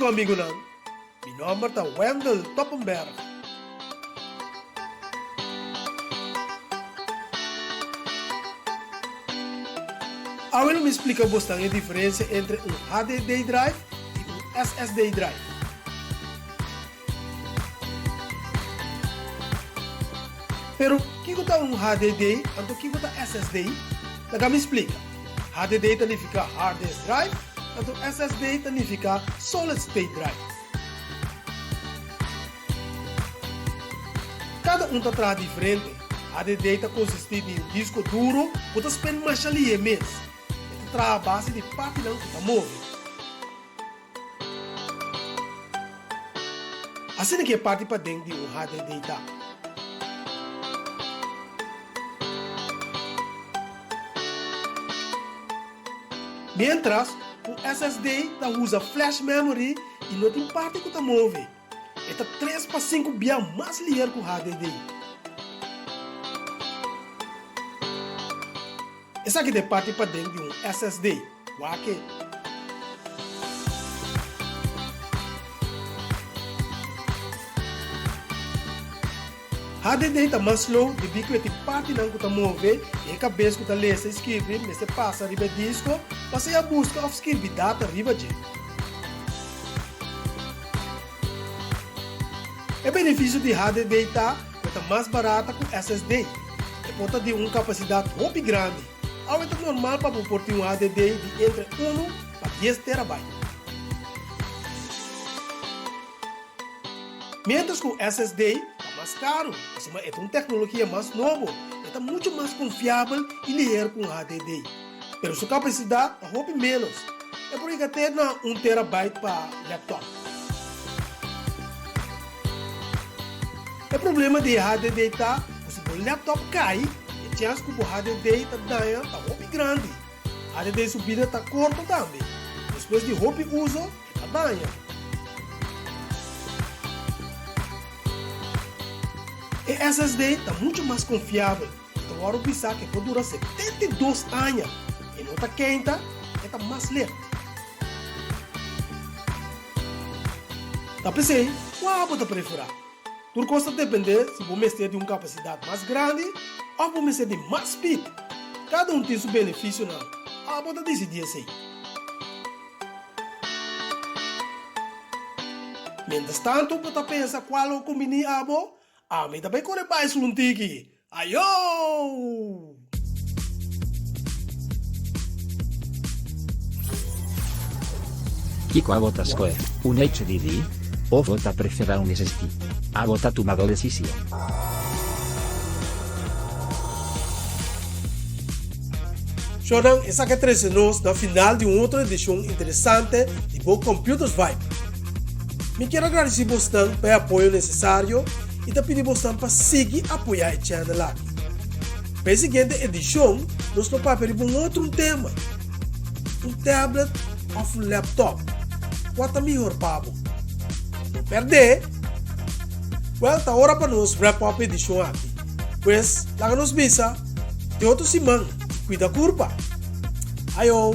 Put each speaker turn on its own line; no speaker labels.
Kiko amigunan? Mi nòmber ta Wendell Toppenberg. Awe lo mi splika bosnan e diferensia entre un HDD drive i un SSD drive. Pero, kiko ta un HDD anto kiko ta SSD? Laga mi splika. HDD ta nifiká Hard Disk Drive, anto SSD ta nifiká Solid State Drive. Kada un ta traha diferente. HDD ta konsistí di un disko duro ku ta spin masha lihé mes. E ta traha a base di partinan ku ta move. Asina ki e parti paden di un HDD ta. Mientras, un SSD ta usa flash memory i no tin parti ku ta move. E ta tres pa sinku bia mas liher ku HDD. Esaki ta e parti paden di un SSD. Wak e. HDD ta mas slow debí ku e tin partinan ku ta move i e kabes ku ta lesa i skirbi mester pasa riba e disko pa sea buska òf skirbi data riba dje. E benefisio di HDD ta ku e ta mas barata ku SSD. E por ta di un kapasidat hopi grandi. Awe ta normal pa bo por tin un HDD di entre unu pa dies terabyte. Miéntras ku SSD ta mas karu, pasobra e ta un teknologia mas nobo, e ta muchu mas konfiabel i liher ku un HDD. Pero su kapasidat ta hopi ménos, e por yega te na un terabyte pa laptop. E problema di e HDD ta ku si bo laptop kai, e chèns ku bo HDD ta daña ta hopi grandi. HDD su bida ta korto tambe. Despues di hopi uso, e ta daña. E SSD ta muchu mas konfiabel i ta wòrdu bisa ku e por dura 72 aña. E no ta keinta, e ta mas lert. Ta p'esei, kua bo ta preferá? Tur kos ta dependé si bo mester di un kapasidat mas grandi òf bo mester di mas speed. Kada un tin su benefisionan, abo ta disidí esei. Mientras tantu bo ta pensa kua lo kumbiní abo, ami ta bai kore bai su un tiki. Ayoo!
Kiko abo ta skohe, un HDD? Of bo ta preferá un SSD? Abo ta tuma bo desishon.
Shornan, esaki a trese nos na final di un otro edishon interesante di bo Computers Vibe. Mi kier a gradisí bosnan pa e apoyo nesesario i ta pidi bosnan pa sigui apoyá e channel aki. Pa e siguiente edishon nos lo papia riba un otro un tema, un tablet òf un laptop, kua ta mihor pa bo? No pèrdè! Wèl, ta ora pa nos wrap up e edishon aki. Pues, laga nos bisa te otro siman i kuida kurpa! Ayo!